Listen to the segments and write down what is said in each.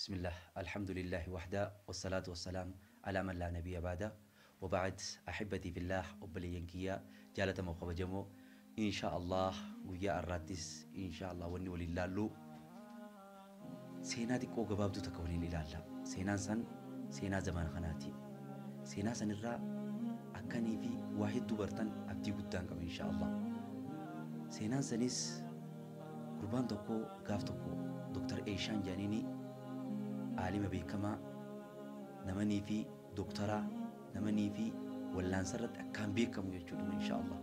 بسم الله الحمد لله وحده والصلاة والسلام على من لا نبي بعده وبعد. أحبتي في الله، obboleeyyan kiyya jaalatamoo kabajamoo، إن شاء الله guyyaa har'aattis إن شاء الله wanni waliin laallu seenaa xiqqoo gabaabduu takka waliin ilaalla. Seenaan san seenaa zamana kanaati. Seenaa sanirraa akkanii fi waa hedduu bartan abdii guddaan qaba إن شاء الله. Seenaan sanis gurbaan tokko gaaf tokko Dr. Eeshaan Jaaniini, aalima beekamaa namanii fi doktaraa namanii fi wallaansa irratti akkaan beekamu jechuudha إن شاء الله.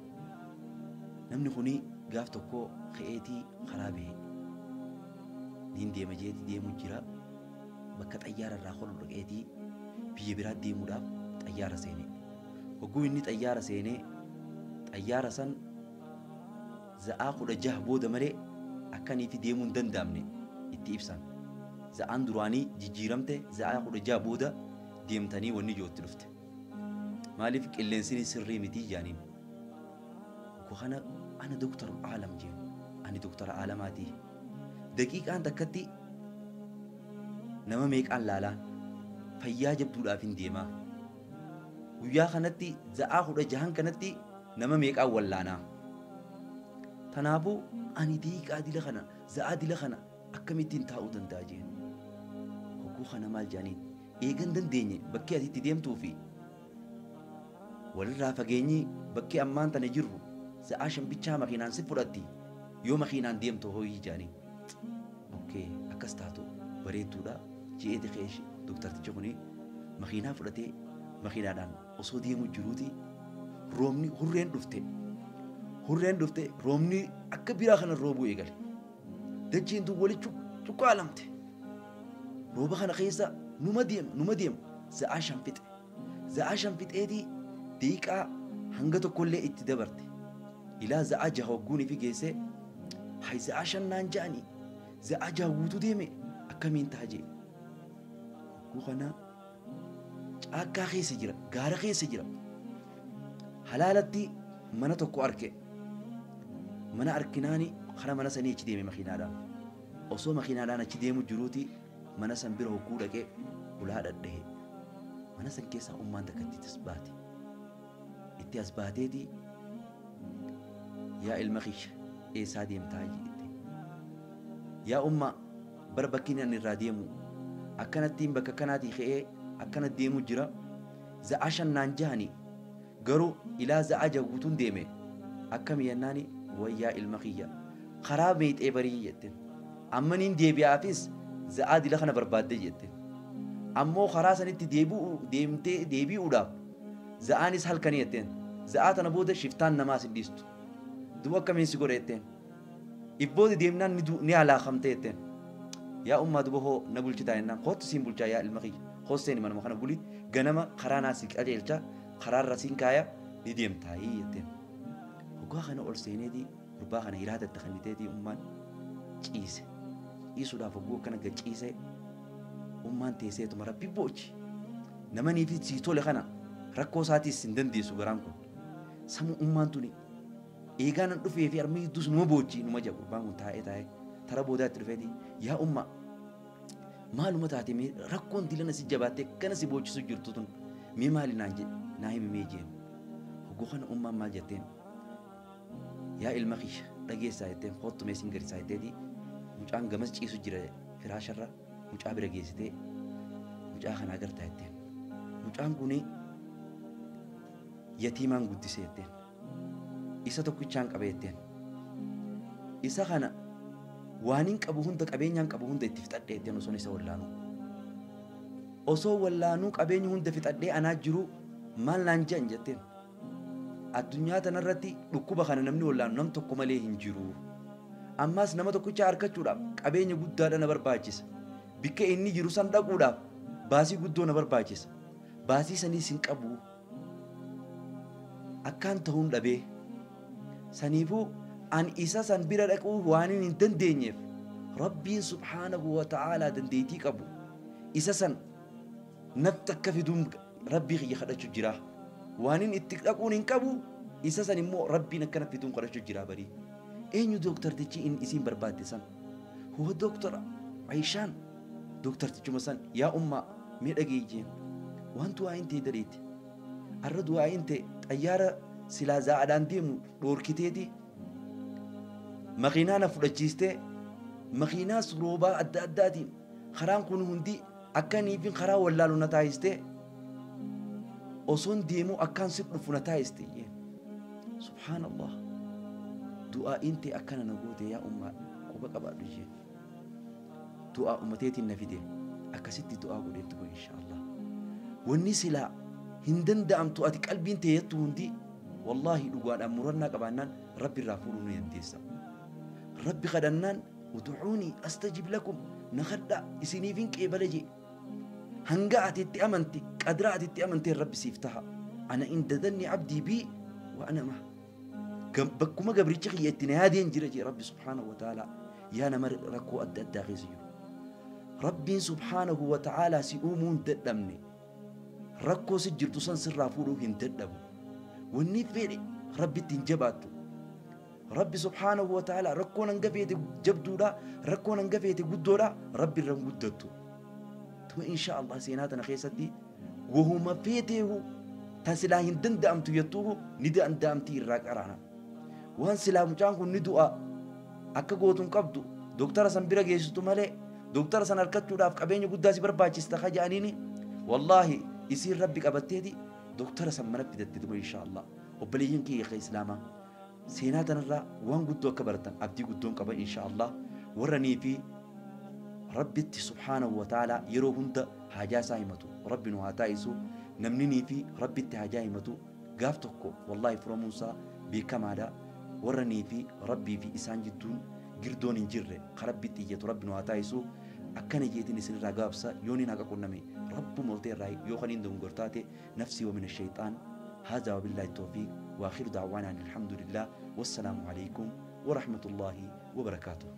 Namni kuni gaaf tokko ka'eetii karaa bahe. Niin deema jeetii deemuu jira. Bakka xayyaara irraa kolu dhaqeetii biyya biraa deemuudhaaf xayyaara seene. Hogguu inni xayyaara seenee, xayyaara san za'aa 16 booda malee akkanii fi deemuu hin danda'amne itti ibsan. Za'aan duraanii jijjiiramte, za'aa 16 booda deemtanii wanni ijootti dhufte. Maaliif? Qilleensi sirrii mitii jaaniin. Hogguu kana "أنا دكتور عالم" jeen, "Ani doktara aalamaatii. Daqiiqaan takkatti nama meeqaan laalaa fayyaa jabduudhaaf hin deemaa. Guyyaa kanatti za'aa 16n kanatti nama meeqaan wallaanaa. Kanaafuu ani daqiiqaa dila kana, za'aa dila kana akkamittiin taa'uu danda'a?" jeen. Hogguu kana maal jaaniin? "Eegan dandeenye, bakki ati itti deemtuu fi walirraa fageenyi bakki ammaan tana jirru za'aa 5 bichaa makiinaan si fudhatti, yoo makiinaan deemtu hooyii?" jaaniin. "Okay, akkas taatu bareedduudha" je'eeti keeshi. Doktartichi kuni makiinaa fudhatee makiinaadhaan osoo deemu jiruuti roobni hurreen dhufte. Hurreen dhufte, roobni akka biraa kana roobuu eegale. Dacheen tun walitti cuqqaalamte. Rooba kana keessa numa deema, numa deema, za'aa 5 fixe. Za'aa 5 fixeetii daqiiqaa hanga tokkollee itti dabarte. Ilaa za'aa 6 hogguunii fi geessee, "Hay, za'aa 5 naan ja'anii, za'aa 6 guutuu deeme, akkamiin ta'a?" jee. Hogguu kana caakkaa keessa jira, gaara keessa jira. Halaalatti mana tokko arke. Mana arkinaani kara mana sanii achi deeme makiinaadhaan. Osoo makiinaadhaan achi deemu jiruuti mana san bira hogguu dhaqee ulaa dhadhahe. Mana san keessaa ummaan takka itti as baate. Itti as baateeti, "Yaa ilma kiyya, eessaa deemtaa?" jette. "Yaa umma, bara bakki ani irraa deemu akkanattiin bakka kanaatii ka'ee akkana deemu jira. Za'aa 5 naan jahani, garuu ilaa za'aa 6 guutuun deeme, akkami?" jennaani, "Wayyaa ilma kiyya, karaa meexee barii" jetteen. "Amma niin deebi'aafis za'aa dila kana barbaadde" jetteen. "Ammoo karaa sanitti deebi'u deemtee deebi'uudhaaf za'aanis halkanii" jetteen. "Za'aa tana booda shiftaan namaas hin dhiistu. Duba akkamiin si godhe?" jetteen. "Ibbooda deemnaan ni halaakamte" jetteen. "Yaa ummaa, duba hoo na bulchitaa?" jennaan, "Kootu, siin bulchaa, yaa ilma kiyya. Hoosseeni manuma kana buli, ganama karaa naa si qajeelcha, karaarra siin kaaya, ni deemtaayii" jetteen. Hoggaa kana ol seeneeti gurbaa kana hiraata itti kenniteetii ummaan ciise. Ciisuudhaaf hogguu akkana gad ciise, ummaan teesseetuma rabbi boochi. Namanii fi sii tole kana rakkoo isaatiis hin dandeessu garaan kun. Sammuu ummaan tuni eegaa nan dhufee fi harmi hidduus numa boochi numa jira. Gurbaan kun taa'ee taa'ee tara boodaa itti dhufeeti, "Yaa umma, maaluma taate? Mee rakkoon dilana si jabaattee akkana si boochisu jirtu tun mee maali naan jedhe, naa himi mee?" jeen. Hogguu kana ummaan maal jetteen? "Yaa ilma kiyya, dhageessaa?" jetteen. "Kottu mee siin gadisaa" jetteeti mucaan gamas ciisu jira firaasharra, mucaa bira geessitee, "Mucaa kana agartaa?" jetteen. "Mucaan kuni yatiimaan guddise" jetteen. "Isa tokkichaan qabe" jetteen. "Isa kana waanin qabu hunda, qabeenyaan qabu hunda itti fixadhe" jetteen. "Osoon isa wallaanuu, osoo wallaanuu qabeenya hunda fixadhee anaa jiru maal naan jedhan?" jetteen. "Addunyaa tanarratti dhukkuba kana namni wallaanu nam tokko malee hin jiru. Ammas nama tokkicha argachuudhaaf qabeenya guddaadha na barbaachisa. Bikka inni jiru san dhaquudhaaf baasii guddoo na barbaachisa. Baasii saniis hin qabu. Akkaan ta'uun dhabee, saniifuu an isa san bira dhaquu waan hin dandeenyeef, Rabbiin سبحانه وتعالى dandeettii qabu isa san natti akka fiduun Rabbii kiyya kadhachuu jira. Waan itti dhaquun hin qabu, isa san immoo Rabbiin akkana fiduun kadhachuu jira barii." Eenyu dooktartichi in isiin barbaadde san? Huwa Dooktar Aishaan. Dooktartichuma san yaa ummaa mee dhageeyyi jeen waan du'aa'iin ta'e daleete arra du'aa'iin ta'e xayyaara silaa zaa'adhaan deemu dhoorkiteeti makiinaa na fudhachiistee makiinaas roobaa adda addaatiin karaan kun hundi akka niifin karaa wallaalu na taasistee osoon deemuu akkaan si dhufu na taasiste jeen subhaanallah du'aa'iin ta'e akkana na goote yaa ummaa quba qabaadhu jeen du'aa ummateetiin na fide akkasitti du'aa godheef tuba inshaallah wanni silaa hin danda'amtu ati qalbiin teeyyattu hundi wallaahi dhugaadhaan murannaa qabaannaan rabbi irraa fuudhuu ni dandeessa rabbi kadhannaan uducuunii astajib lakum na kadhaa isiniifin qeebala jee hanga ati itti amante qadraa ati itti amanteen rabbi siif taha ana inda dhanni abdii bii wa ana ma'a bakkuma gabrichi kiyya itti na yaadeen jira jee rabbi subhaanahu wa ta'aalaa yaa nama rakkoo adda addaa keessa jiru rabbiin subhaanahu wa ta'aalaa si uumuu hin dadhabne rakkoo si jirtu san sirraa fuudhuu hin dadhabu wanni fedhe rabbitti hin jabaattu rabbi subhaanahu wa ta'aalaa rakkoon hanga feete jabduudha rakkoon hanga feete guddoodha rabbi irra hin guddattu tuma insha Allah seenaa tana keessatti wahuma feeteehu ta silaa hin danda'amtu jettuuhu ni danda'amtii irraa qaraana waan silaa mucaan kun ni du'a akka gootu hin qabdu dooktara san bira geessitu malee dooktara san harkachuudhaaf qabeenya guddaa si barbaachista ka jedhaniini wallaahi isiin rabbi qabatteeti dooktara san mana fidatte tuma insha Allah obboleeyyan kiyya ka islaamaa seenaa tanarraa waan guddoo akka baratan abdii guddoon qaba insha Allah warra nii fi rabbitti subhaanahu wa ta'aalaa yeroo hunda haajaa isaa himatu rabbi nu haa taa'isu namni nii fi rabbitti haajaa himatu gaaf tokko wallaahi furamuunsaa beekamaadha warra nii fi rabbii fi isaan jidduun girdoon hin jirre ka rabbitti iyyatu rabbi nu haa taa'isu akkana jeetiin isinirraa gabaabsa yooniin haqa qunname rabbuma oltee irraa yoo kaniin dogongortaate nafsii wa min ashayxaan هذا وبالله التوفيق وآخر دعوانا أن الحمد لله والسلام عليكم ورحمة الله وبركاته.